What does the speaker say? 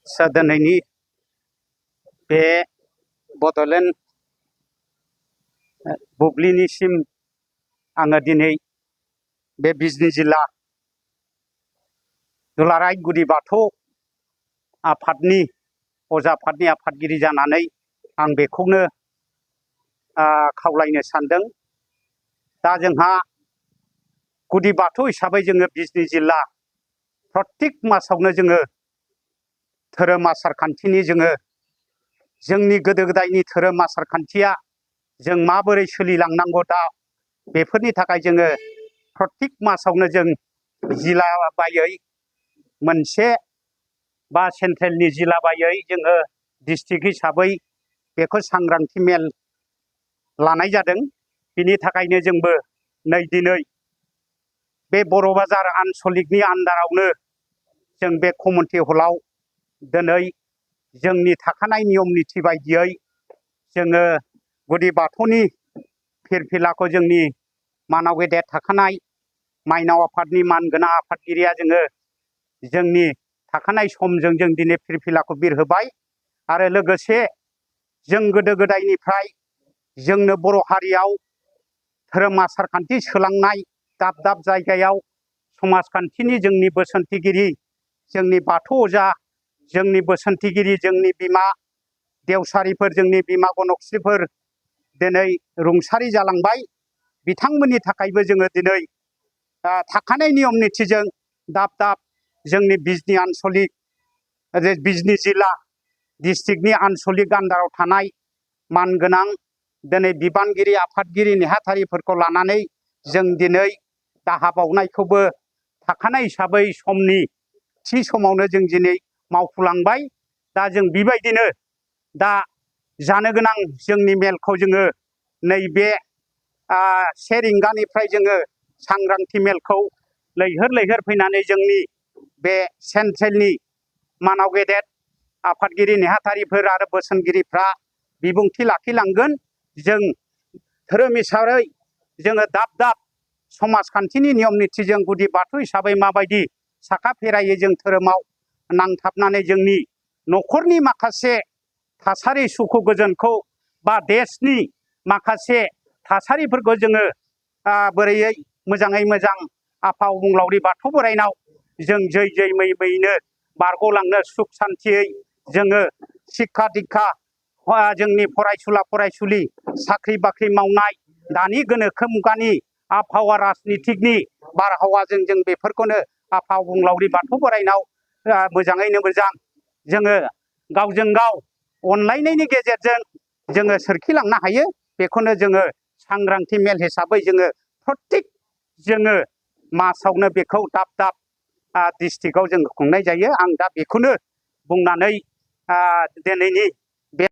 दिनैनि बे बड'लेण्ड बुब्लिनिसिम आङो दिनै बे बिजनी जिल्ला दुलाराय गुदि बाथौ आफादनि अजा आफादनि आफादगिरि जानानै आं बेखौनो खावलायनो सानदों। दा जोंहा गुदि बाथौ हिसाबै जोङो बिजनी जिल्ला प्रत्येक मासावनो जोङो धोरोम आसार खान्थिनि जोंनि गोदो गोदायनि धोरोम आसार खान्थिया जों माबोरै सोलिलांनांगौ दा बेफोरनि थाखाय जोङो प्रत्येक मासावनो जों जिल्ला बायै मोनसे बा सेन्ट्रेलनि जिल्ला बायै जोङो डिस्ट्रिक्ट हिसाबै बेखौ सांग्रांथि मेल लानाय जादों। बिनि थाखायनो जोंबो नै दिनै बे बर' बाजार आनसलिकनि आन्दारावनो जों बे कमिउनिटि हलाव दिनै जोंनि थाखानाय नियम निथि बायदियै जोङो गुदि बाथौनि फिरफिलाखौ जोंनि मानाव गेदेर थाखानाय माइनाव आफादनि मानगोनां आफादगिरिया जोंनि थाखानाय समजों जों दिनै फिरफिलाखौ बिरहोबाय। आरो लोगोसे जों गोदो गोदायनिफ्राय जोंनो बर' हारियाव धोरोम आसार खान्थि सोलांनाय दाब दाब जायगायाव समाजखान्थिनि जोंनि बोसोनथिगिरि जोंनि बाथौ अजा जोंनि बोसोनथिगिरि जोंनि बिमा देवसारिफोर जोंनि बिमा गनकस्रिफोर दिनै रुंसारि जालांबाय। बिथांमोननि थाखायबो जोङो दिनै थाखानाय नियम निथिजों दाब दाब जोंनि बिजनी आनसलिक बिजनी जिल्ला डिस्ट्रिक्टनि आनसलिक आन्दाराव थानाय मानगोनां दिनै बिबानगिरि आफादगिरि नेहाथारिफोरखौ लानानै जों दिनै दाहा बावनायखौबो थाखानाय हिसाबै समनि थि समावनो जों दिनै मावफुंलांबाय। दा जों बेबायदिनो दा जानो गोनां जोंनि मेलखौ जोङो नैबे 1 रिंगानिफ्राय जोङो सांग्रांथि मेलखौ लैहोर लैहोर फैनानै जोंनि बे सेन्ट्रेलनि मानाव गेदेर आफादगिरि नेहाथारिफोर आरो बोसोनगिरिफ्रा बिबुंथि लाखिलांगोन। जों धोरोम हिसाबै जोङो दाब दाब समाजखान्थिनि नियम निथिजों गुदि बाथौ हिसाबै माबायदि साखा फेरायै जों धोरोमाव नांथाबनानै जोंनि न'खरनि माखासे थासारि सुखु गोजोनखौ बा देशनि माखासे थासारिफोरखौ जोङो बोरैयै मोजाङै मोजां आफा अबंलावरि बाथौ बोराइनाव जों जै जै मै मैनो बारग'लांनो सुख सान्थियै जोङो शिक्षा दिक्षा जोंनि फरायसुला फरायसुलि साख्रि बाख्रि मावनाय दानि गोनोखो मुगानि आबहावा राजनिथिकनि बारहावाजों जों बेफोरखौनो आफा अबंलावरि बाथौ बोराइनाव मोजाङैनो मोजां जोङो गावजों गाव अनलायनायनि गेजेरजों जोङो सोरखिलांनो हायो। बेखौनो जोङो सांग्रांथि मेल हिसाबै जोङो प्रत्येक जोङो मासावनो बेखौ दाब दाब डिस्ट्रिक्टआव जों खुंनाय जायो। आं दा बेखौनो बुंनानै दिनैनि